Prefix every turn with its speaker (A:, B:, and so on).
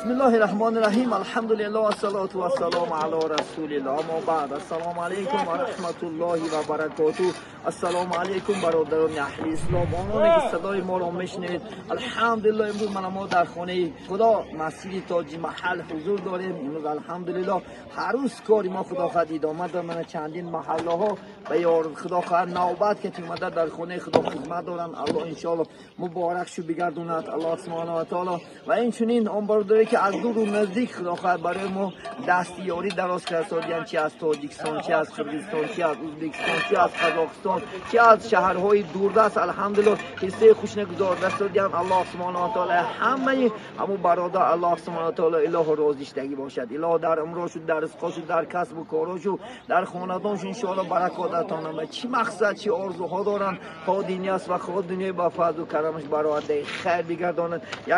A: Бисмиллоҳи раҳмони раҳим. Алҳамдулиллоҳ, вассалоту вассалому ало расулиллоҳ. Аммо баъд, ассалому алайкум ва раҳматуллоҳи ва баракотуҳ. Ассалому алайкум, бародарони аҳли ислом, ононе ки садои моро мешунавед. Алҳамдулиллоҳ, имрӯз мана мо дар хонаи Худо, масҷиди Тоҷи Маҳал ҳузур дорем. Имрӯз, алҳамдулиллоҳ, ҳар рӯз кори мо, Худо хоҳад, идома дорад. Мана чандин маҳаллаҳо ба ёр, Худо хоҳад, навбат ки омада дар хонаи Худо хизмат доранд. Аллоҳ иншоаллоҳ муборак шу бигардонад, Аллоҳ субҳонаҳу ва таоло. Ва инчунин он бародаре ки аз дуру наздик, Худо хоҳад, барои мо дасти ёрӣ дароз карда, чи аз Тоҷикистон, чи аз Қирғизистон, чи аз Ӯзбекистон, чи аз Қазоқистон, чи аз шаҳрҳои дурдаст, алҳамдулиллоҳ, ҳиссаи хушна гузорда. Аллоҳ субҳонаҳу ва таоло ҳамаи ҳамун бародар, Аллоҳ субҳонаҳу ва таоло илоҳо розиштагӣ бошад. Илоҳо дар умрошу, дар ризқошу, дар касбу корошу, дар хонадоншу иншоаллоҳ баракот ато намояд. Чӣ мақсад, чӣ орзуҳо доранд, хоҳ динӣ аст ва хоҳ дунёи, ба фазлу карамаш баровардаи хайр бигардонад.